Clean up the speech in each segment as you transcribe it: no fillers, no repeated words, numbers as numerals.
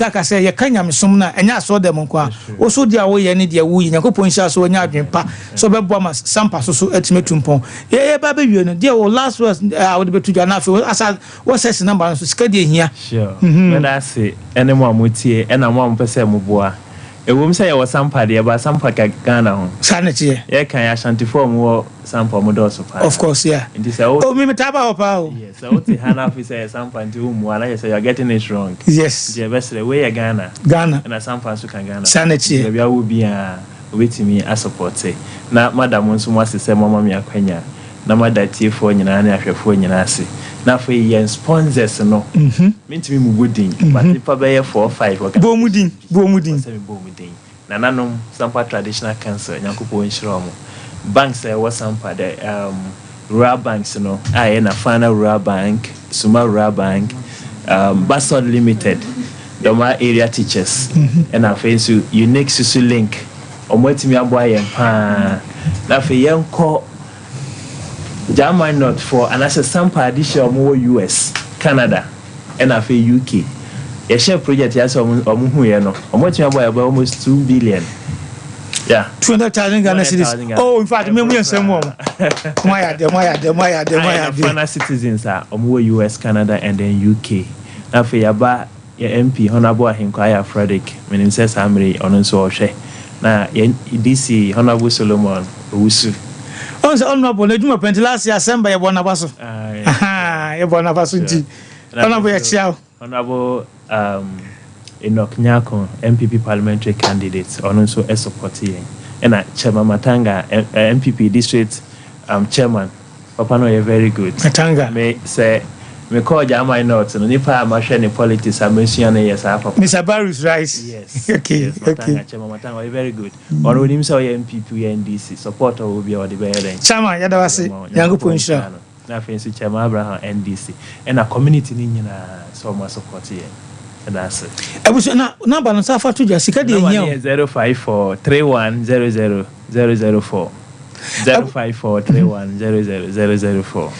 Kaka sɛ yɛka nyamesom no a, ɛnyɛ asɔre dɛm nko a. Wo so deɛ a woyɛ ne deɛ woyi, Nyankopɔn nhyira so, wanya adwene pa sɛ ɔbɛboa ma Sampa so so atumi atu mpɔn. Yɛba bɛwie no, deɛ wo last words a wode bɛto dwa, na afei asa wɔ sɛsi number no so, sika deɛ hia. Sure. Mɛda ase ɛne mo a motie ɛna mo a mopɛ sɛ moboa. Ɛwom sɛ yɛwɔ Sampa deɛ, but Sampa ka Ghana ho. Saa na ɛteɛ. Yɛka yɛ Ashantifoɔ a wɔwɔ Sampa, wɔn dɔɔso paa. Of course, yeah. Nti sɛ wo Oh, me metaa ba hɔ paa o. Yes, sɛ wote ha na afei sɛ yɛ Sampa nti wommua na kyerɛ sɛ you are getting it wrong. Nti yɛbɛsrɛ, wei yɛ Ghana. Ghana. Ɛna Sampa nso ka Ghana. Saa na ɛteɛ. Nti baabi a wowɔ biara wobɛtumi asupporte. Na mada mo nso mo ase sɛ moama me akwanya. Na mada atiefoɔ nyinaa ne ahwɛfoɔ nyinaa ase. Na afei yɛn sponsors no, mentumi mmobɔ din, but nnipa bɛyɛ four, five Bɔ wɔn din, bɔ wɔn din. Ɛwɔ sɛ mebɔ wɔn din. Nananom, Sampa Traditional Council, Nyankopɔn nhyira wɔn. Banks a ɛwɔ Sampa, the um, rural banks no, a ɛyɛ Nafana Rural Bank, Suma Rural Bank, Basod Limited, Dɔma Area Teachers, ɛna afei nso Unique Susu Link, wɔn atumi aboa yɛn paa. Na afei yɛnkɔ German North foɔ anaasɛ Sampa adehyeɛ a wɔn wɔ US, Canada ɛna afei UK. Yɛhyɛɛ project yi ase a wɔn wɔn huiɛ no, wɔn atumi aboa yɛn bɛyɛ almost 2 billion. Yeah. 200,000 Ghana cedis. 200,000 Ghana. Oh, in fact, me mu yɛ nsɛm wɔ mo. Mo ayɛ adeɛ, mo ayɛ adeɛ, mo ayɛ adeɛ, mo ayɛ Ayɛ adeɛ. Nafana citizens a wɔn wɔ US, Canada and then UK. Na afei yɛaba yɛ MP, Honourable Ahenkwaa Ayah Frederick, menim sɛ saa mmerɛ yi ɔno nso ɔrehwɛ. Na yɛn DC, Honourable Solomon Owusu. Ɔn sɛ honourable n'adwuma pɛ nti last year Asɛmba yɛbɔ n'aba so. Aye. Ahaa, yɛbɔ n'aba so nti honourable yɛkyia wo. Honourable Enoch Nyarko, NPP parliamentary candidate, ɔno nso support yɛn. Ɛna Chairman Matanga, NPP district chairman, papa no ɔyɛ very good. Matanga. Me sɛ mekɔɔ German North no, nipa a mahwɛ ne politics a masua no yɛ saa papa. Mr. Barus, right? Yes. Okay, yes, Matanga, Chairman Matanga, ɔyɛ very good. Ɔno onim sɛ ɔyɛ NPP, ɔyɛ NDC, support ɔwɔ bi a ɔde bɛyɛ dɛn. Chairman, yɛda wo ase. Nyankopɔn nhyira. No. Na afei nso Chairman Abraham NDC, ɛna community no nyinaa sɛ ɔmo support yɛn. Ɛda ase. Abusua na number no nsa afa to dwa, sika deɛ Number hia no o. yɛ 0543100004. 0543100004.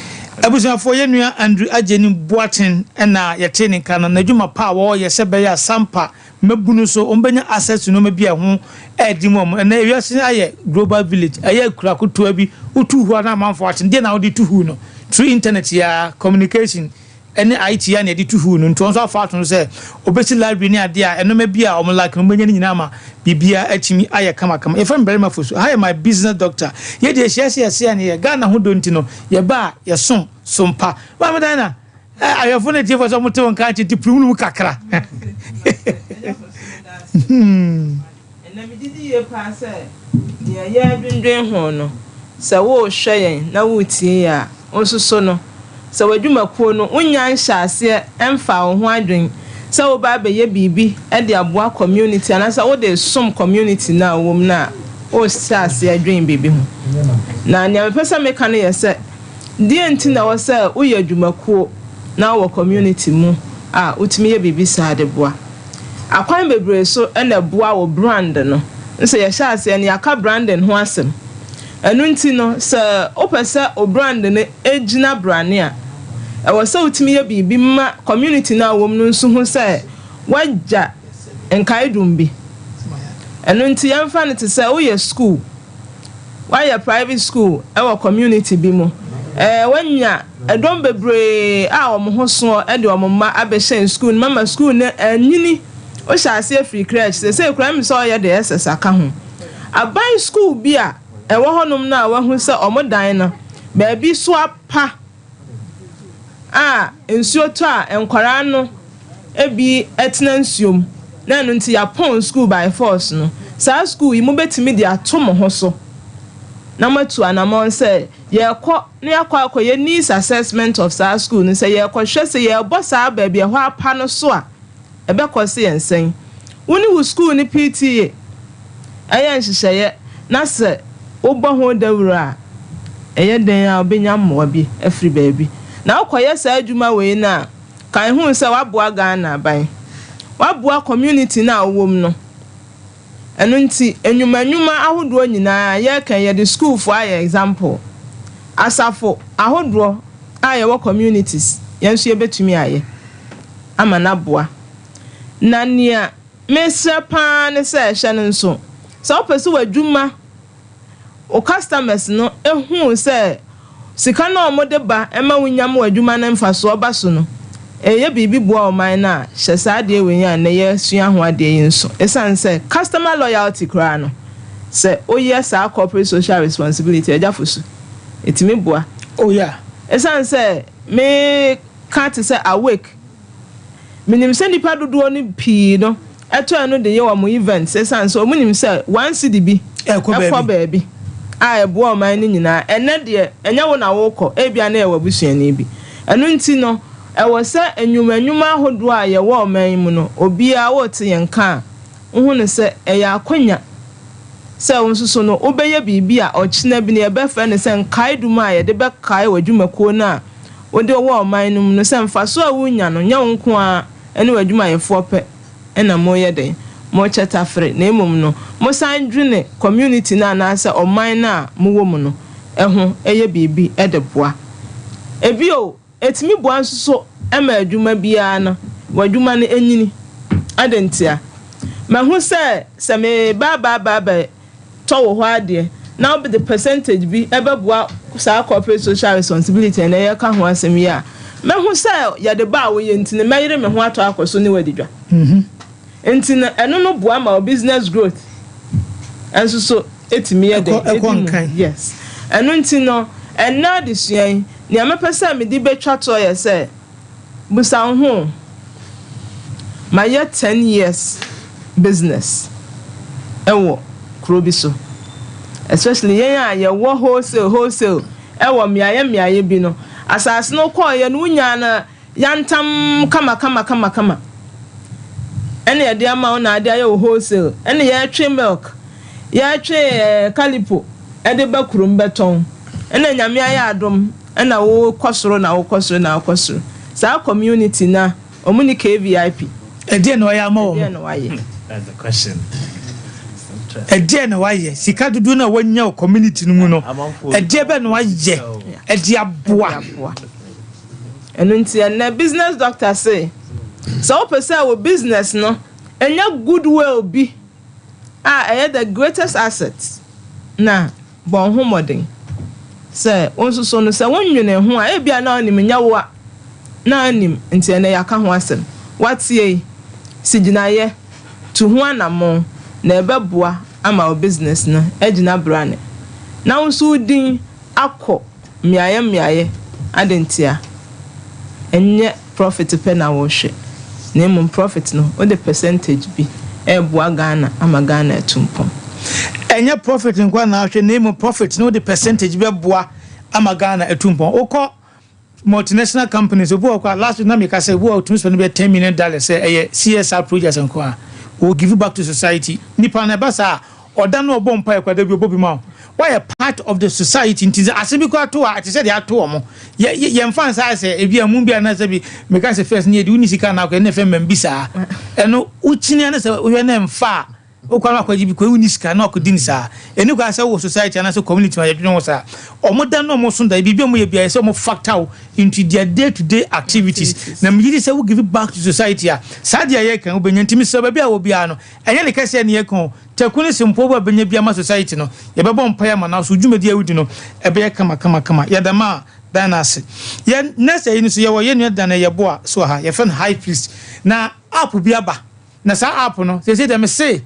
Abusuafoɔ, yɛn nua Andrew Agyeni Boateng ɛna yɛte ne nka no, n'adwuma pa a wɔreyɛ sɛ bɛyɛ a Sampa mmabunu so wɔn bɛnya access to nneɛma bi a ɛho ɛɛdi mu ɔmo. Ɛnɛ ewiase ayɛ global village, ɛyɛ akura ketewa bi wotu hu a na amanfoɔ akye deɛ na wɔde tu hu no through internet ya communication ɛne IT ya na yɛde tu hu no. Nti wɔn nso afa ato no sɛ obesi library ne adeɛ a ɛnneɛma bi a wɔn like no wɔbɛnya ne nyinaa ma biribiara atumi ayɛ kamakama. Yɛfrɛ no barima fosu ha yɛ my business doctor. Yɛde ahyia sɛ yɛsɛ ne yɛ Ghana ho do nti no yɛba a yɛsom so mpa maame dan na ahwɛfo no tiefo sɛ ɔmo te wɔn nka nkyɛn ti pirim no mu kakra. Ɛnna megye di yie paa sɛ deɛ yɛredwendwen ho no, sɛ worehwɛ yɛn na woretie yɛn a, wo nso so no, sɛ w'adwumakuo no wonya nhyɛ aseɛ ɛmfa wo ho adwen sɛ woba abɛyɛ biribi de aboa community anaasɛ wode som community no a wowɔ mu no a, worehyɛ aseɛ dwen biribi ho. Na nea mepɛ sɛ meka no yɛ sɛ, deɛ nti na ɛwɔ sɛ woyɛ adwumakuo na wowɔ community mu a wotumi yɛ biribi saa de boa akwan bebree so ɛna ɛboa wo brand no. Nso yɛhyɛ aseɛ no, yɛaka branding ho asɛm. Ɛno nti no, sɛ wopɛ sɛ o brand no gyina brane a, ɛwɔ sɛ wotumi yɛ biribi ma community no a wɔm no nso ho sɛ woagya nkaedum bi. Ɛno nti yɛmfa no te sɛ woyɛ school, woayɛ private school ɛwɔ community bi mu, woanya ɛdɔm bebree a wɔn ho soɔ ɛde wɔn mma abɛhyɛn school no mama school no anyini. Wohyɛ aseɛ firi crèche, sɛ kura mi sɛ ɔyɛ de SS aka ho. Aban school bi a ɛwɔ hɔnom no a wahu sɛ ɔmo dan no baabi so apa a nsuo tɔ a nkwaraa no ebi ɛtena nsuom na ɛno nti yɛapɔn school by force no, saa school yi mobɛtumi de ato mo ho so na moatu anammɔn sɛ yɛrekɔ na yɛakɔ akɔyɛ needs assessment of saa school no, sɛ yɛrekɔhwɛ sɛ yɛrebɔ saa baabi ɛhɔ apa no so a ɛbɛkɔ se yɛn nsɛn. Wo ne wo school ne PTA ɛyɛ nhyehyɛeɛ na sɛ wobɔ ho dawuro a, ɛyɛ den a wobɛnya mmoa bi afiri baabi na wokɔyɛ saa adwuma wei no a, kan hu sɛ woaboa Ghana aban, woaboa community no a wowɔ mu no. Ɛno nti nnwuma ahodoɔ nyinaa yɛreka, yɛde schoolfoɔ ayɛ example, asafo ahodoɔ a yɛwɔ communities, yɛn nso yɛbɛtumi ayɛ ama n'aboa. Na nea mesrɛ paa ne sɛ hyɛ no nso, sɛ wopɛ sɛ w'adwuma, wo customers no hu sɛ sika no a wɔde ba ma wonya ma w'adwuma no mfasoɔ ba so no, ɛyɛ biribi boa ɔman no a, hyɛ saa adeɛ wei a nnɛ yɛresua ho adeɛ yi nso. Ɛsiane sɛ customer loyalty koraa no, sɛ woyɛ saa corporate social responsibility, Agya Fosu, ɛtumi boa. Oh yeah. Ɛsiane sɛ meka te sɛ Awake, Menim sɛ nnipa dodoɔ no pii no tɔ ɛno de yɛ wɔn events ɛsiane sɛ wɔn nim sɛ 1 cedi bi ɛkɔ ɛkɔ baabi a ɛboa ɔman no nyinaa. Ɛnnɛ deɛ ɛnyɛ wo na wokɔ, ebia na ɛyɛ w'abusuani bi. Ɛno nti no ɛwɔ sɛ nnwuma nnwuma ahodoɔ a yɛwɔ ɔman yi mu no obiara wote yɛn nka a wohu no sɛ ɛyɛ akwanya sɛ wo nso so no wobɛyɛ biribi a ɔkyena bi no yɛbɛfrɛ no sɛ nkaedum a yɛde bɛkae w'adwumakuo no a wode wɔ ɔman no mu no sɛ mfasoɔ a wonya no nyɛ wo nko ara ne w'adwumayɛfoɔ pɛ na moyɛ dɛn mokyɛ tafere na mmom no mosan dwene community no anaasɛ ɔman no a mowɔ mu no ho yɛ biribi de boa. Ebio, ɛtumi boa nso so ma adwuma biara no w'adwuma no nyini. Adɛn ntia? Mahu sɛ sɛ meba aba aba abɛ tɔ wo hɔ adeɛ na wode percentage bi bɛboa saa corporate social responsibility a ɛnnɛ yɛreka ho asɛm yi a, mɛhu sɛ yɛde ba a woyɛ nti no mɛyere me ho atɔ akɔ so ne wo adi dwa. Nti no ɛno no boa ma wo business growth nso so tumi yɛ dɛn? Ɛkɔ Ɛdi mu. nkan. Yes. Ɛno nti no ɛnnɛ adesua yi, nea mɛpɛ sɛ mede bɛtwa toɔ yɛ sɛ, Busa wo ho, Mayɛ 10 years business wɔ kuro bi so, especially yɛn a yɛwɔ wholesale wɔ mmeaeɛ mmeaeɛ bi no, asase no kɔeɛ no wonyaa no yantam kama kama kama kama ɛna yɛde ama wo na ade ayɛ wo wholesale, ɛna yɛretwe milk, yɛretwe Kalyppo ɛde ba kurom bɛtɔn, ɛna Nyame ayɛ adom ɛna wokɔ soro na wokɔ soro na wokɔ soro. Saa community na ɔmo ni KVIP. Ɛdeɛ na wayɛ ama ɛdeɛ wɔn? Na wayɛ? That's the question. It's interesting. Ɛdeɛ na wayɛ? Sika dodoɔ no a wanya wɔ community no mu no, Amanfoɔ ɛdeɛ bɛ na wayɛ ɛde aboa? Ɛde aboa. Ɛno nti ɛnɛ business doctor se sɛ wopɛ sɛ wɔ business no ɛnyɛ goodwill bi a ɛyɛ the greatest asset na bɔn ho mmɔden sɛ wo nso so no sɛ wonwene ho a, ebia na ɔnim nyɛ wo a na anim. Nti ɛnɛ yɛaka ho asɛm, watie yi, si gyinaeɛ tu ho anammɔn na ɛbɛboa ama wo business no agyina brane na wo nso wo din akɔ mmeaeɛ mmeaeɛ. Ade ntia ɛnyɛ profit pɛ na wɔhwɛ, na mmom profit no wode percentage bi ɛɛboa Ghana ama Ghana atu mpɔn. Ɛnyɛ profit nkoa na ahwɛ, na mmom profit no wode percentage bɛboa ama Ghana atu mpɔn. Wokɔ multinational companies, obi wɔ kɔ a last week na meka sɛ obi wɔ tumi spend bɛ $10 million sɛ ɛyɛ CSR projects nko a we give back to society. Nipa na ɛba saa ɔda no ɔbɔ mpa ɛkwa da bi ɔbɔ bi ma wo, wɔyɛ part of the society. Nti sɛ asɛm bi kɔ ato a ɛte sɛ deɛ ato wɔn yɛ yɛmfa nsa sɛ ebi a mu bi a na sɛ bi meka sɛ first ne yɛ de woni sika na akɔ ɛne fɛn mɛm bi saa ɛno wokyini ne sɛ wohwɛ ne mfa a wokɔ no akɔgye bi kɔ woni sika na akɔdi ne saa. Ɛni kɔ sɛ wɔ society anaasɛ community ma yɛdwene ho saa, ɔmo da no ɔmo so da biribi a ɔmo yɛ biara sɛ ɔmo factor wo into their day to day activities. Na megye di sɛ wo give back to society a, saa deɛ yɛ kan wobɛnya. Ntimi sɛ baabi a wɔ biara no ɛnyɛ ne kɛseɛ ne yɛ kan o taku ne sempo bo a bɛnya bi ama society no, yɛbɛbɔ mpaeɛ ama na so dwumadi a wodi no ɛbɛyɛ kama kama kama. Yɛda ma a dan no ase. Yɛ next ayi no so yɛwɔ yɛn nua Dan yɛboa so wɔ ha, yɛfrɛ no High Priest, na app bi aba. Na saa app no sɛ deɛ mese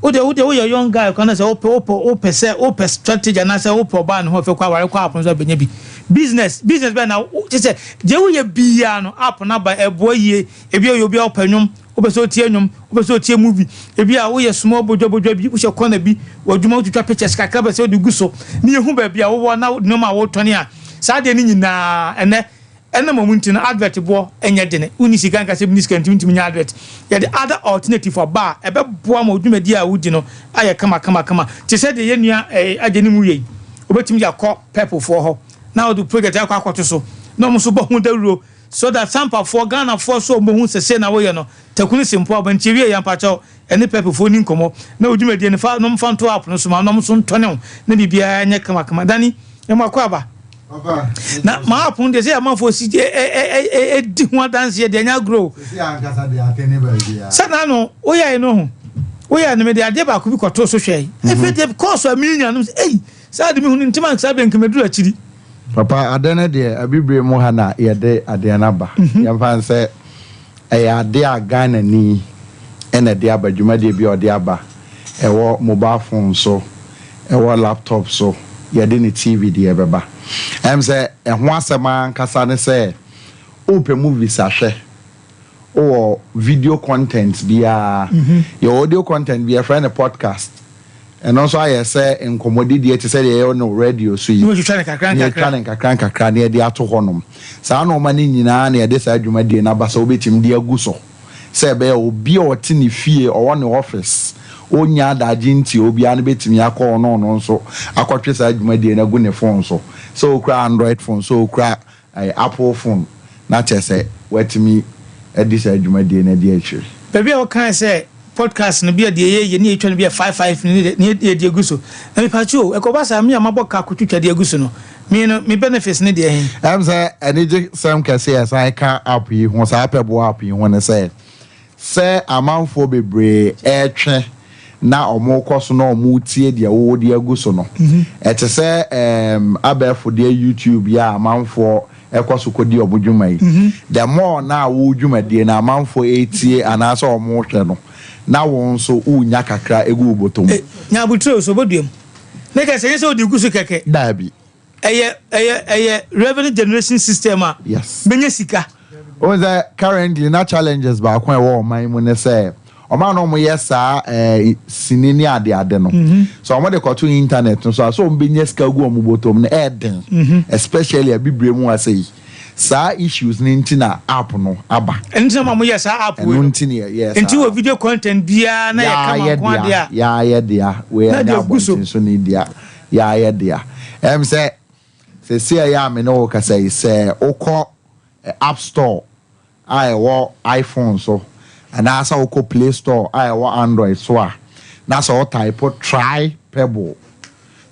wode woyɛ young guy kwan sɛ wopɛ sɛ wopɛ strategy anaasɛ wopɛ ɔbaa ne ho afɛ kɔ aware kɔ app no so abɛnya bi business bɛɛ na kyɛ sɛ deɛ woyɛ biara no, app no aba ɛboa yie. Ebi yɛ obi a wopɛ nnwom, wopɛ sɛ otie nnwom, wopɛ sɛ otie movie, ebi a woyɛ small bodwabodwa bi wohyɛ corner bi w'adwuma, wotwitwa pictures kakra bɛ sɛ wode gu so ne yɛhu baabi a wowɔ na nneɛma a wotɔne a, saa deɛ no nyinaa ɛnɛ ɛnam ɔmo nti no advert boɔ ɛnyɛ dene. Wonni sika nka sɛ bi sika ntumi ntumi nya advert, yɛde other alternative aba a ɛbɛboa ma odwumadi a wodi no ayɛ kama kama kama te sɛ deɛ yɛn nua agye ne mu yɛ yi. Wobɛtumi de akɔ pɛpofoɔ hɔ na wɔde project akɔ akɔto so na ɔmo nso bɔ ho dawuro so that Sampafoɔ, Ghanafoɔ so ɔmo hu sɛ na woyɛ no taku ne sempo aba. Nti ewie yɛn mpakyɛw ɛne pɛpofoɔ ni nkɔmɔ na odwumadie no fa na ɔmo fa nto app no so ma na ɔmo nso ntɔne ho na biribiara nyɛ kama kama. Dani ɛmo akɔ aba. Na maa app no deɛ sɛ amanfoɔ si di ho adanseɛ deɛ ɛnyɛ agorɔ o. Sɛ na ano woyɛe no ho woyɛe no mede adeɛ baako bi kɔtoo so hwɛe. Afei deɛ kɔɔso a menya no sɛ ei saa de mehu no ntem ansa bɛn nka maduru akyiri. Papa ade no deɛ abibire mu ha na yɛde adeɛ no aba. Yɛmfa no sɛ ɛyɛ adeɛ a Ghanani na ɛde aba, dwumadie bi a ɔde aba, ɛwɔ mobile phone so, ɛwɔ laptop so, yɛde ne TV deɛ ɛbɛba. Ɛm sɛ ɛho asɛm ara ankasa ne sɛ wopɛ movies ahwɛ, wowɔ video content biara, yɛwɔ audio content bi yɛfrɛ no podcast. Ɛno nso ayɛ sɛ nkɔmmɔdidie te sɛ deɛ yɛyɛ no radio so yi. Na wɔatwitwa no nkakra Na yɛatwa nkakra. no nkakra nkakra na yɛde ato hɔnom. Saa nnoɔma no nyinaa na yɛde saa dwumadie no aba sɛ wobɛtumi de agu so sɛ ɛbɛyɛ a obi a ɔte ne fie, ɔwɔ ne office, ɔnnya adagye ntie obiara no bɛtumi akɔ hɔ na ɔno nso akɔtwe saa dwumadie no agu ne phone so. Sɛ ɔkura Android phone, sɛ ɔkura Ɛyɛ Apple phone na kyerɛ sɛ watumi adi saa dwumadie no adi akyire. Baabi a wokae sɛ podcast no bi a deɛ yɛyɛ ne yɛtwa no bi a 5 5 no ne deɛ yɛde agu so na mepatwo o ɛkɔba saa me a mabɔ ka akɔtwitwa de agu so no me no me benefits ne deɛ he? Ɛm sɛ anigyesɛm kɛse a ɛsan ka app yi ho, saa Pebble app yi ho ne sɛ, Sɛ amanfoɔ bebree retwe na wɔrekɔ so na wɔretie deɛ wode agu so no, ɛte sɛ ɛɛm abɛɛfo deɛ YouTube yi a amanfoɔ kɔ so kɔdi wɔn dwuma yi. The more na wo dwumadie no amanfoɔ retie anaasɛ wɔrehwɛ no, na wo nso worenya kakra gu wo bɔtɔ mu. Nya abotire o, sɛ ɔbɛdua mu. Ne kɛ sɛ ɛnyɛ sɛ wode gu so kɛkɛ. Daabi. Ɛyɛ ɛyɛ ɛyɛ revenue generation system a Yes. bɛnya sika. Wohu sɛ currently na challenges baako a ɛwɔ ɔman yi mu ne sɛ wɔn a na wɔyɛ saa eh, sini ne adeade no sɛ wɔde kɔto internet no so a sɛ wɔbɛnya sika gu wɔn bɔtɔm no ɛɛden especially abibire mu ase yi saa issues no nti na app no aba. Ɛno nti na ma wɔyɛ saa app wei Ɛno no. nti na yɛyɛɛ saa Nti wɔ app. video content biara na yɛ kama Yɛayɛ nko adeɛ dea, a yɛayɛ dea, wei na ɛnyɛ de agu so. abɔnten so ne dea. Yɛayɛ dea. Ɛm sɛ seesei a ɛyɛ a me ne wo rekasa yi, sɛ wokɔ App Store a ɛwɔ iPhone so anaasɛ wokɔ Play Store a ɛwɔ Android so a, na sɛ wo type Try Pebble,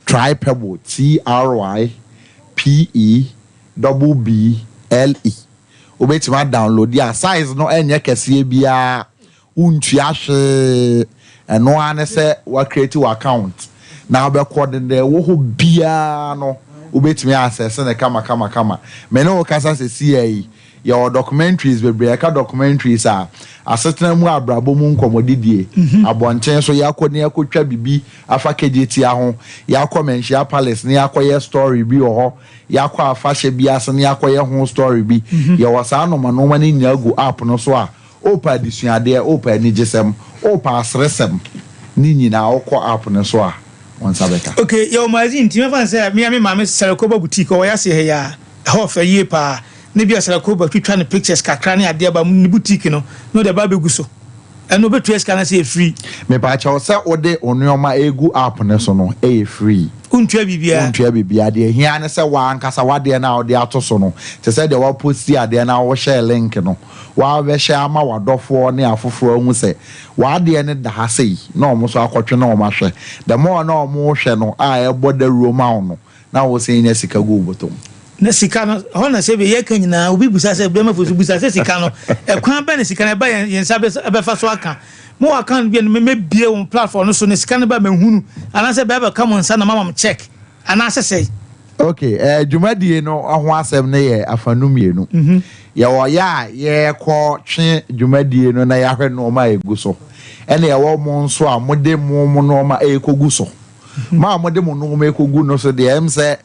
Try Pebble, T-R-Y P-E double B-L-E, wobɛtumi adownloadi a size no ɛnyɛ kɛseɛ biara. Wontua hwee, ɛno ara ne sɛ wa create wo account na wobɛkɔ de deɛ ɛwɔ hɔ biara no wobɛtumi access no kama kama kama. Me ne wo kasa sesia yi, yɛwɔ documentaries bebree, yɛka documentaries a, asetena mu abrabɔ mu nkɔmmɔdidie, abɔnten so yɛakɔ na yɛakɔtwa biribi afa Kejetia ho, yɛakɔ Manhyia Palace na yɛakɔyɛ story bi wɔ hɔ, yɛakɔ afahyɛ bi ase na yɛakɔyɛ ho story bi, yɛwɔ saa nnoɔma nnoɔma no nyinaa gu app no so a Wopɛ adesuadeɛ, wopɛ anigyesɛm, wopɛ aseresɛm, ne nyinaa wokɔ app no so a, wo nsa bɛka. Ok, yɛwɔ magazine nti mɛfa no sɛ me a me maame Sarah Koba boutique ɔwɔ yɛase ha yi a, ɛhɔ ɔfɛ yie paa na bi a Sarah Koba twitwa ne pictures kakra ne adeɛ ba ne boutique no na ɔde aba abɛgu so, ɛno ɔbɛtua sika anaasɛ ɛyɛ free? Mepakyɛw, sɛ wode wo nnoɔma regu app no so no, ɛyɛ free. Wontua biribiara? Wontua biribiara. Deɛ ɛhia ne sɛ w'ankasa w'adeɛ no a wode ato so no, te sɛ deɛ woaposti adeɛ no a wohyɛɛ link no, Woabɛhyɛ ama w'adɔfoɔ ne afoforɔ ahu sɛ w'adeɛ no da ha sei na wɔn nso akɔtwe na wɔn ahwɛ. The more na wɔn rehwɛ no a ɛrebɔ dawuro ma wo no, na wosan nya sika gu wo bɔtɔ mu. Na sika no, ɛhɔ na sɛbi yɛka nyinaa, obi bisa sɛ, bɛma fo so bisa sɛ sika no, ɛkwan bɛn na sika no ɛba yɛn yɛn nsa bɛfa so aka? Mo wɔ account bi a mɛbie wɔn platform no so na sika no ba mɛhunu, anaasɛ bɛbɛka mo nsa na mama mo check, anaasɛ sɛn? Ok, eh, dwumadie no ho asɛm no yɛ afanu mmienu. Yɛwɔ yɛ a yɛrekɔ twe dwumadie no na yɛahwɛ nnoɔma a ɛgu so, ɛna yɛwɔ mo nso a mode mo mo nnoɔma ɛrekɔgu so. Mo a mode mo nnoɔma ɛrekɔgu no so deɛ, ɛm sɛ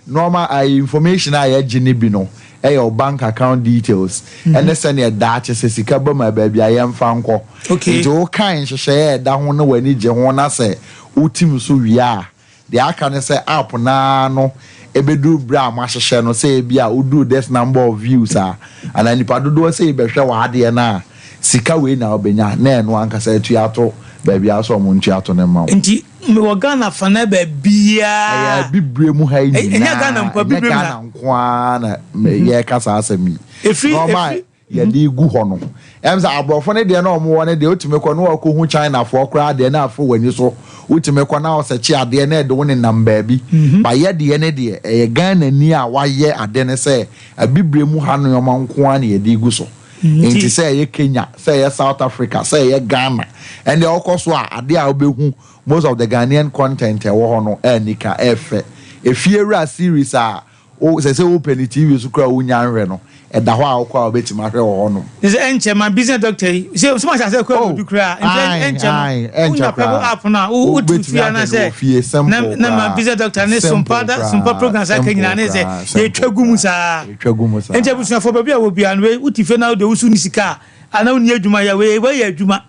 nnoɔma ayi information a yɛgye no bi no ɛyɛ wo bank account details ɛne sɛdeɛ daakye sɛ sika ba mu a baabi a yɛmfa nkɔ. Okay. Nti wokan nhyehyɛeɛ a ɛda ho na w'ani gye ho na sɛ wotim so wie a, Deɛ aka ne sɛ app no ara no ɛbɛduru berɛ a moahyehyɛ no sɛ ebia woduru this number of views a anaa nnipa dodoɔ sei bɛhwɛ w'adeɛ no a sika wei na wobɛnya na ɛno ankasa atua ato baabi a wosɛ wɔn ntua to no mma wo. Nti mewɔ Ghana fanaa Ɛyɛ baabiaa. abibire mu ha yi Ɛnyɛ nyinaa, Ghana mpo, ɛnyɛ abibire mu ha. Ghana nko ara na yɛreka saa asɛm yi. Ɛfiri, Nneɛma a ɛfiri. Yɛde gu hɔ no, sɛ aborɔfo no deɛ na ɔmo wɔ no deɛ, wotumi kɔ na wakɔhu Chinafoɔ koraa deɛ na afo w'ani so. Wotumi kɔ na ɔsɛkye adeɛ na ɛde wo nenam baabi. Ba yɛ deɛ ne deɛ, ɛyɛ Ghana ni a wayɛ ade ne sɛ Abibire mu ha nneɛma nko ara na yɛde gu so. Nti sɛ ɛyɛ Kenya, sɛ ɛyɛ South Africa, sɛ ɛyɛ Ghana, ɛndeɛ ɔkɔ so a, adeɛ a wobɛhu, most of the Ghanaian content ɛwɔ hɔ no ɛnika ɛfɛ. Efiewura series a o sɛ wopɛ ne TV so koraa, wonya nhwɛ no, ɛda hɔ a, wokɔ a wobɛtumi ahwɛ wɔ hɔnom. Ne sɛ ɛnkyɛ ma business doctor yi sɛ sɛ ma hyɛ ase kɔ obi koraa, nti ɛnkyɛ no wonya Pebble app no a, wotu fie anaasɛ na ma business doctor ne Sompa Sompa program saa ka nyinaa ne sɛ yɛtwa gu mu saa. Yɛtwa gu mu saa. Nti abusuafoɔ, baabi a wɔ biara no, wei wote fie na wode wosu ne sika a anaa wonni adwuma yɛ, wei wɔyɛ adwuma.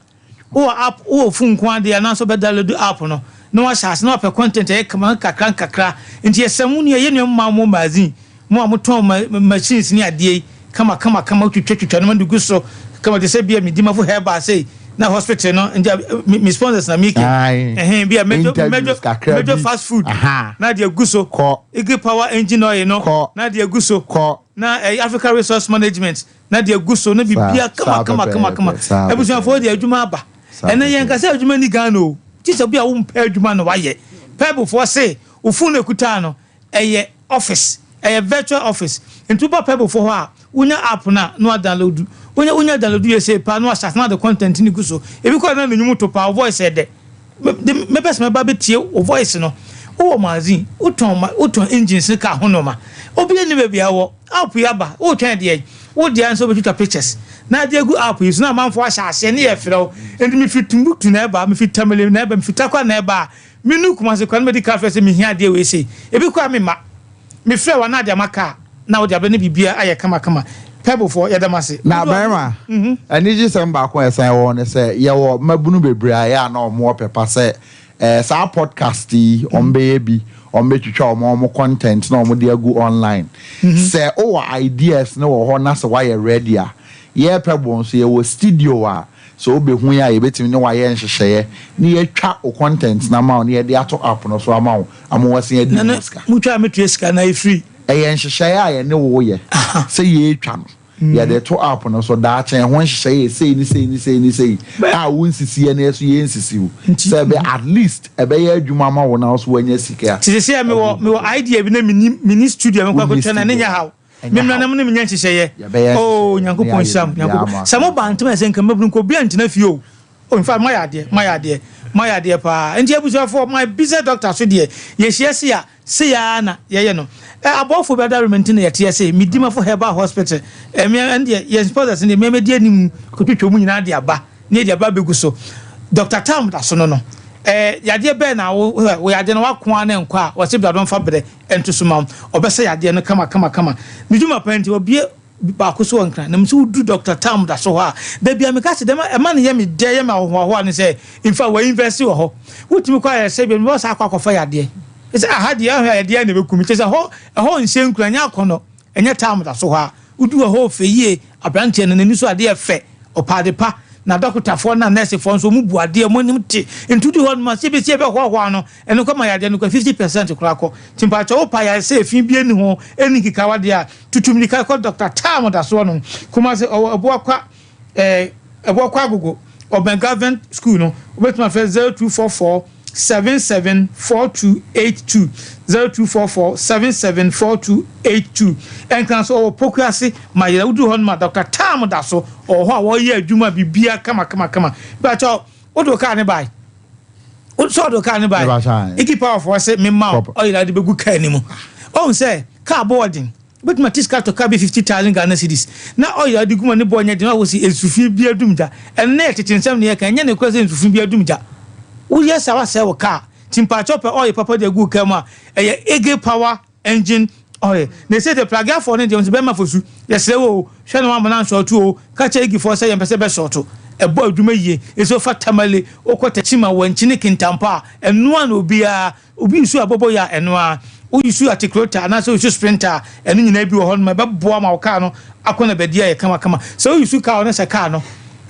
Wowɔ app, wowɔ phone nko adeɛ anaasɛ wobɛ download app no na wahyɛ ase na wapɛ content a ɛyɛ kama nkakra nkakra. Nti yɛsɛ mo nua, yɛ nua mma mo magazine mo a motɔn machines ne adeɛ yi kama kama kama, wotwitwa twitwa no ma de gu so kama te sɛ bia Medimafo Herbal sei na hospital no nti me sponsors na mi ke ɛhɛn bia Mɛdwo Mɛdwo Mɛdwo fast food na de agu so, Eagle Power engine oil no na de agu so, na Africa Resource Management na de agu so, na bibia kama kama kama kama. Abusuafoɔ de adwuma aba. Ɛnɛ yɛn kasa adwuma ni Ghana o, ti sɛ bi a wompɛ adwuma na wayɛ. Pebble se wo phone ekuta no ɛyɛ office, ɛyɛ virtual office. Nti woba Pebble hɔ a, wonya app na na download, wonya download yɛ sɛ pa na wahyɛ na de content ni gu so. Ebi kɔ na ne nwom to pa, wo voice ɛdɛ, mɛpɛ sɛ mɛba bɛtie wo voice no. Wowɔ magazine, wotɔn ma wotɔn engines ne car ho nneɛma, obi ani baabi a wɔ app yi aba, wotwɛn deɛ wo deɛ nso wobɛtwitwa pictures na ade agu app yi so na amanfoɔ ahyɛ aseɛ ne yɛ frɛ wo. Nti mefiri Timbuktu na ɛba, mefiri Tamale na ɛba, mefiri Tarkwa na ɛba a, menu Kumase kora no, mɛdi kaa frɛ sɛ mehia adeɛ wei sei. Ebi kora memma mefrɛ wa na ade ama kaa na wode abɛ ne biribia ayɛ kamakama. Pebblefoɔ, yɛda mo ase. Na bɛrima, anigye sɛm baako a ɛsan wɔ ne sɛ yɛwɔ mmabunu bebree a ɛyɛ a na ɔmo wɔ pɛpa sɛ saa podcast yi ɔmo bɛyɛ bi, ɔmo bɛtwitwa ɔmo content na ɔmo de agu online. Sɛ wowɔ ideas ne wɔ hɔ na sɛ woayɛ ready a, yɛ Pebble nso yɛwɔ studio a sɛ wobɛhu yɛ a, yɛbɛtumi ne wayɛ nhyehyɛeɛ ne yɛatwa wo content no ama wo ne yɛde ato app no so ama wo ama wasen adi na ho sika. Mutwa a metua sika na ɛfiri. Ɛyɛ nhyehyɛeɛ a yɛne wo yɛ sɛ yɛretwa no, yɛde to app no so daakye. Ɛho nhyehyɛeɛ yɛ sei ne sei ne sei ne sei a wonsisi yɛ no, yɛ so yɛnsisi wo sɛ ɛbɛ at least ɛbɛyɛ adwuma ma wo na wo so woanya sika. Te sɛ mewɔ idea bi na meni studio a mekɔ akɔtwa na ne nyɛ haw. Ɛnyɛ memra haw. Na mo ne menya nhyehyɛeɛ. Yɛbɛyɛ oh nhyehyɛeɛ ne Nyankopɔn ayɛ nhyira mo. biribiara Nyankopɔn ama sɛ moba ntɛm a, sɛ nka mmabunu nka obi antena fie o. Oh, in fact, moayɛ adeɛ, moayɛ adeɛ, moayɛ adeɛ paa. Nti abusuafoɔ, my business doctor so deɛ, yɛhyia se a se yaa na yɛyɛ no. Abɔfoɔ bi adaworoma nti na yɛteɛ se Medimafo Herbal Hospital. Ɛmea ɛn deɛ yɛn sponsors deɛ mmea mɛdi anim kɔtwitwa mu nyinaa de aba ne yɛde aba abɛgu so. Dr Tam da so no, yadeɛ bɛɛ na wo yadeɛ no wakoa ne nkɔ a, wɔse bradɔn fa brɛ ɛnto so ma wo, ɔbɛsɛ yadeɛ no kama kama kama. Ne dwuma pa nti wɔbie baako so wɔ Nkran na mso wodu Dr Tam da so hɔ a, baabi a meka sɛ dɛm ɛma no yɛ me dɛ, yɛ me ahohoahoa ne sɛ in fact wɔ invest wɔ hɔ. Wotumi kɔ ayɛ sɛ bi wɔ saa akɔ akɔfa yadeɛ sɛ aha deɛ ɛhɔ yadeɛ na ɛbɛkum kyɛ sɛ hɔ ɛhɔ nhyɛ nkura, ɛnyɛ akɔnɔ, ɛnyɛ Tam da so hɔ a wodu wɔ hɔ fɛ yie. Aberanteɛ no n'ani so adeɛ fɛ, ɔpa ade pa na dɔkotafoɔ na nɛɛsefoɔ nso ɔmu bu adeɛ, ɔmo anim te. Nti wodi hɔ nom a, sɛ ebɛsi ɛbɛhoahoa no, ɛno kɔ ma yadeɛ no kɔ 50% koraa kɔ. Nti mpakyɛ wopa yadeɛ sɛ efi bi ani ho ɛni nkekawa deɛ a, tutu mirika kɔ Dr Tam da soɔ no. Kumase ɔwɔ Ɛboakwa, Ɛboakwa Agogo, ɔbɛn government school no. Wobɛtumi afrɛ 0244 774282, 0244 774282. Ɛnkran so ɔwɔ Pokuase ma yɛrɛ woduru hɔ no ma Dr Tam da so ɔwɔ hɔ a wɔyɛ adwuma bibia kama kama kama. Bɛkyɛ wode wo kaa ne bae, sɛ ɔde wo kaa ne bae, Igi Powerfoɔ sɛ mema wo ɔyera de bɛgu kaa ni mu. Ɔhu sɛ kaa bɔ ɔden, wobɛtumi ate sika tɔ kaa bi 50,000 Ghana cedis na ɔyera de gu ma ne bɔ nyɛ den. Ɔwɔ sɛ nsufi bi adum gya. Ɛno ne yɛ tete nsɛm ne yɛka, ɛnyɛ ne kora sɛ nsufi bi adum gya. Woyɛ saa, wasɛe wo kaa. Nti mpakyɛw, pɛ ɔyɛ papa de agu wo kaa mu a, ɛyɛ Eagle Power engine oil. Na ɛsɛ de plagafoɔ no deɛ nso bɛma fo su. Yɛsrɛ wo o, hwɛ na wamana nsɔɔto o. Ka kyerɛ Igifoɔ sɛ yɛmpɛ sɛ bɛsɔɔto. Ɛbɔ adwuma yie. Ɛsɛ wofa Tamale, wokɔ Techiman, Wankyi ne Kintampo a, ɛnoa na obiara obi nsu abɔbɔ yɛ a, ɛnoa woyi su Atikrota anaasɛ woyi su Sprinter a, ɛno nyinaa bi wɔ hɔ nom, ɛbɛboa ma wo kaa no akɔ na baabi ayɛ kamakama. Sɛ woyi su kaa no sɛ kaa no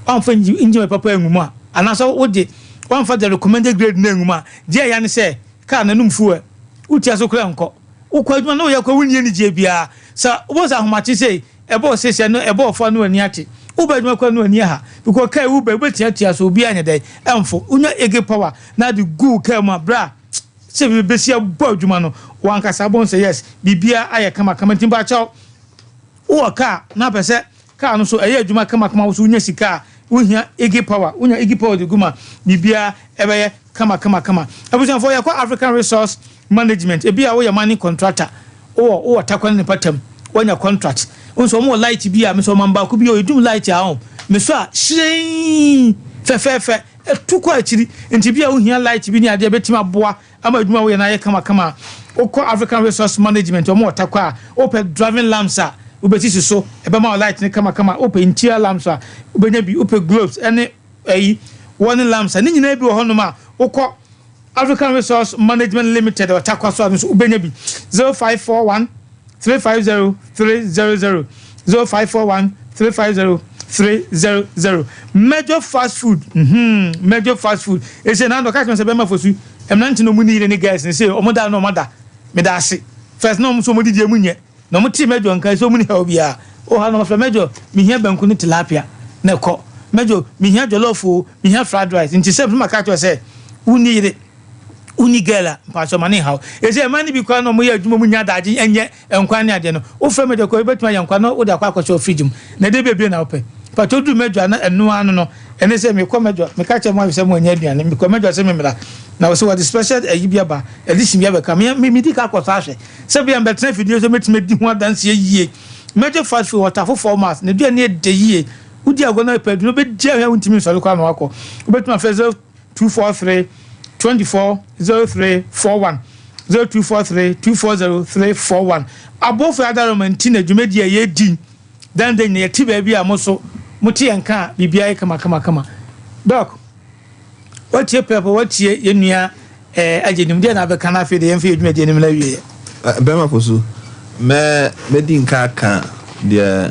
wamfa engine papa angu mu a, anaasɛ wode wamfa the recommended grade no angu mu a, deɛ ɛya ne sɛ kaa n'anum fuel wotia so kora nkɔ. Wokɔ adwuma na woyɛ kɔ, wonni anigyeɛ biara. Sɛ wobɛhu sɛ ahomakye sei Ɛbɔɔ sesia no ɛbɔɔ fa no w'ani ate. Woba adwuma koraa no w'ani aha because car yi woba yi wobɛtiatia so obiara nyɛ dɛn ɛmfo. Wonya Ege power na ade gu wo car mu a bra sɛ bɛsi abɔ adwuma no wankasa wobɛhu sɛ yes biribiara ayɛ kamakama nti mpakyɛw wowɔ car na apɛ sɛ car no so ɛyɛ adwuma kamakama wo so wonya sika a wohia Ege power wonya Ege power de gu mu a biribiara ɛbɛyɛ Kama kama kama. Abusuafoɔ yɛkɔ African Resource Management ebi a woyɛ mining contractor wowɔ wowɔ Tarkwa ne ne mpatam woanya contract wohu sɛ wɔn wɔ light bi a mesɛ ɔman baako bi a ɔdum light a ɔn mesɔ a hyerɛnn fɛfɛɛfɛ ɛtu kɔ akyiri nti bi a wohia light bi ne adeɛ bɛtumi aboa ama adwuma a woyɛ no ayɛ kama kama a wokɔ African Resource Management wɔn wɔ Tarkwa a wopɛ driving lamps a wobɛsisi so ɛbɛma wo light no kama kama wopɛ interior lamps a wobɛnya bi wopɛ globes ɛne Ayi, wɔ ne lamps a, ne nyinaa bi wɔ hɔnom a wokɔ African Resource Management Limited wɔ Tarkwa so a no nso wobɛnya bi. 0541 350 300 0541 350 300 Major fast food mhm Major fast food ese na ɔka kyerɛ me sɛ bɛma fosu mmerante na ɔmu ne yere ne girls ne se ɔmo da na ɔmo ada meda ase first na ɔmo nso ɔmo didi emu nyɛ Na ɔmo tee Major nka sɛ ɔmo nni haw biaa. Oh ha no ɔfrɛ Major, mehia banku ne tilapia na ɛkɔ. Major, mehia jollof oo, mehia fried rice. Nti sɛ maka akyerɛ wo sɛ wonni yere, wonni girl a, mpakyɛw ma ne nhaw. Ɛsei mmaa no bi koraa na ɔmo yɛ adwuma ɔmo nnya adagye nyɛ nkwan ne adeɛ no, wofrɛ Major koraa wobɛtumi ayɛ nkwan na wode akɔ akɔhyɛ wɔ fridge mu. Na ɛdeɛ bɛn bio na wopɛ? Mpakyɛw woduru Major a na ɛno ara no no. Ɛne sɛ mekɔ Major, meka kyerɛ mo sɛ moannya aduane, mekɔ Major sɛ memmra. Na ɔse wɔde special ayi bi aba, edition bi abɛka. Me, medi ka akɔsɔ ahwɛ. Sɛ ebia mebɛtena afidie so mɛtumi adi ho adanseɛ yie. Mɛgye fast food ɔtafo format, n'aduane yɛ dɛ yie. Wodi agorɔ na wopɛ aduane, wobɛdi ahwɛ a wontumi nsɔre koraa na wakɔ. Wobɛtumi afrɛ 0243 24 03 41, 0243 240 341. Abɔfoɔ adaworoma nti na dwumadie a yɛredi dan da nyinaa yɛte baabi a mo nso mote yɛn nka a biribiara yɛ kamakamakama. Doc. Watie pɛpɛ, watie yɛn nua ɛɛ agye nim deɛ na abɛka na afei deɛ yɛmfa yɛn dwumadie no mmra awieɛ. Bɛrima Fosu, mɛ mɛdi nka aka deɛ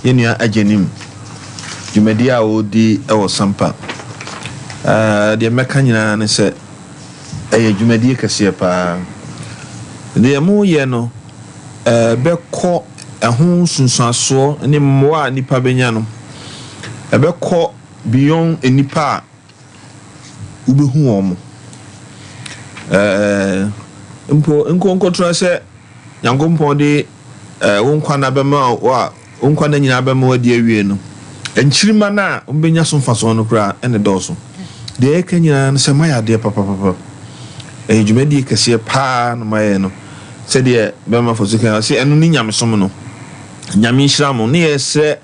yɛn nua Agyenim dwumadie a ɔredi wɔ Sampa. Ɛɛ deɛ mɛka nyinaa ne sɛ ɛyɛ dwumadie kɛseɛ paa. Deɛ moreyɛ no ɛbɛkɔ ɛho nsunsuansoɔ ne mmoa a nnipa bɛnya no ɛbɛkɔ Beyond nnipa a wobɛhu wɔn. Ɛɛ, mpo nkonkotorɔ sɛ Nyankopɔn de ɛɛ wo nkwa nna bɛma wo a, wo nkwa nna nyinaa bɛma woadi awie no, nkyirimma no a wɔbɛnya so mfasoɔ no koraa na ɛdɔɔso. Deɛ yɛka nyinaa no sɛ moayɛ adeɛ papapapa. Ɛyɛ dwumadie kɛseɛ paa na moayɛ no. Sɛdeɛ bɛma Fosu kaeɛ, ɔse ɛno ne nyamesom no. Nyame nhyira mo. Ne yɛsrɛ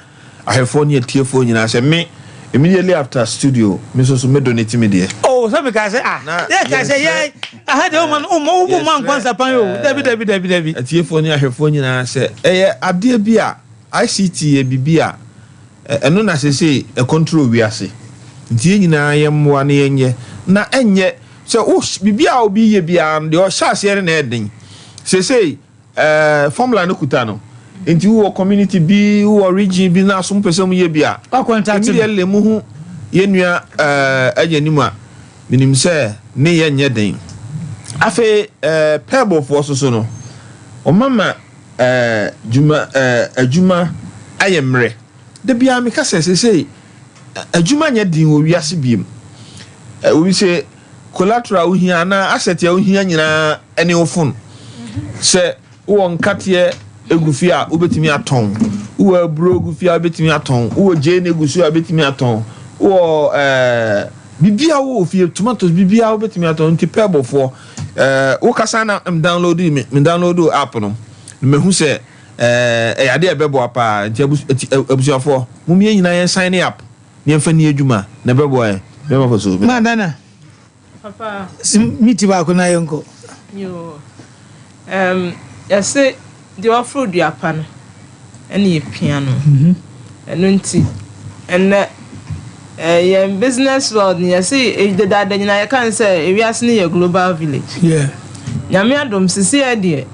Ahwɛfoɔ ne atiefoɔ nyinaa sɛ me immediately after studio me nso so me donate me deɛ. Oh sɛ me kaa sɛ ah Na yɛ kaa sɛ yɛsrɛ yɛ aha deɛ woma no woma wo ma nkwa yɛsrɛ nsapan o dabi dabi dabi dabi. atiefoɔ ne ahwɛfoɔ nyinaa sɛ ɛyɛ adeɛ bi a ICT yɛ biribi a ɛno na seesei ɛcontrol wiase nti yɛn nyinaa yɛmmoa na yɛnyɛ na ɛnyɛ sɛ wo biribi a obi yɛ biara no deɛ ɔhyɛ aseɛ no na ɛden seesei Eh formula no kuta no nti wowɔ community bi wowɔ region bi na so mopɛ sɛ moyɛ bi a immediately mohu yɛn nua eh agya nim a menim sɛ ne yɛ nyɛ den afei eh pɛɛbɔfoɔ so so no wɔma ma eh dwuma eh adwuma ayɛ mmerɛ da biara meka sɛ seesei adwuma nyɛ den wɔ wiase biem eh obi sɛ Collateral a wohia anaa asset a wohia nyinaa ne wo phone. Sɛ wowɔ nkateɛ gu fie a, wobɛtumi atɔn. Wowɔ aburo gu fie a, wobɛtumi atɔn. Wowɔ gyeene gu so a, wobɛtumi atɔn. Wowɔ ɛɛ biribiara wowɔ fie, tomatoes biribiara wobɛtumi atɔn. Nti pɛɛbɔfoɔ ɛɛ wokasa na m download me me download app no na mahu sɛ ɛɛ ɛyɛ adeɛ a ɛbɛboa paa. Nti abusuafoɔ mom yɛn nyinaa yɛn sign up. Yɛmfa nni adwuma na ɛbɛboa yɛn. Bɛma fa so. Madana. Papa. Si miti baako na yɛnkɔ. Yoo. Um, yɛse deɛ ɔforo dua pa no ɛne yɛpia no. Mhm. Ɛno nti, ɛnnɛ eh, yɛn business world no yɛse eh, dedaada nyinaa yɛka no sɛ ewiase no yɛ global village. Yeah. Nyame adom seseɛ deɛ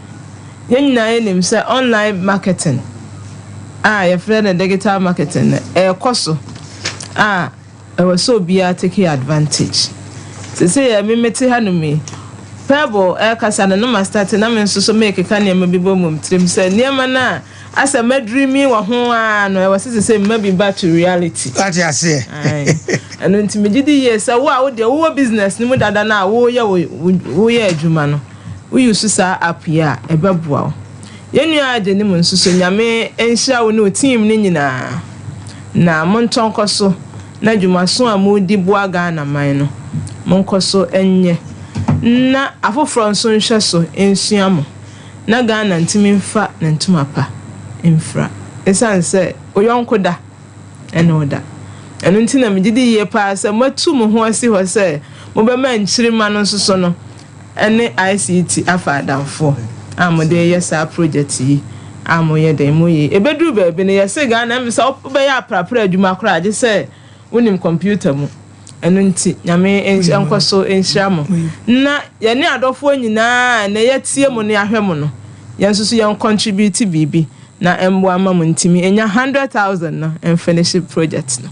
Yɛn nyinaa yɛnim sɛ online marketing a yɛfrɛ no digital marketing no ɛrekɔ so a ɛwɔ sɛ obiara take advantage. Seesei yɛ me mete hanom yi, Pebble ɛrekasa no na ma start na me nso so merekeka nneɛma bi bɔ mu tirim sɛ nneɛma no a Asɛ madreami wɔ ho ara no, ɛwɔ sɛ sesei mema bi ba to reality. Wate aseɛ? Ae. Ɛno nti megye di yie sɛ wo a wo deɛ wowɔ business no mu dada no a woyɛ wo woyɛ adwuma no, wo use saa app yi a, ɛbɛboa wo. Yɛn nua Agyenim nso so, Nyame nhyira wo ne wo team no nyinaa. Na montɔ nkɔ so na dwumaso a modi boa Ghana man no, monkɔ so nyɛ na afoforɔ nso nhwɛ so nsua mo. Na Ghana ntumi mfa ne ntoma pa mfira esiane sɛ wo yɔnko da ne wo da. Ɛno nti na megye di yie paa sɛ moatu mo ho asi hɔ sɛ mobɛma nkyirimma no nso so no ne ICT afa adamfoɔ a mode reyɛ saa project yi a moyɛ dɛn moyɛ yi. Ɛbɛduru baabi no yɛse Ghana ɛmfe sɛ wobɛyɛ aprapra adwuma koraa gye sɛ Wonim kɔmputa mu. Ɛno nti, Nyame nkɔ so nhyira mo. Na yɛne adɔfoɔ nyinaa a ɛnɛ yɛatie mo na yɛahwɛ mo no, yɛn nso so yɛn contribute biribi na ɛmmoa mma mo ntumi nya 100,000 no mfinish project no.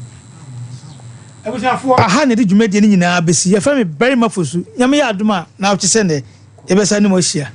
Abusuafoɔ, aha na yɛde dwumadie no nyinaa bɛsi. Yɛfrɛ me Barima Fosu. Nyame yɛ adom a, naawɔtwe sɛ nnɛ, yɛbɛsan ne mo ahyia.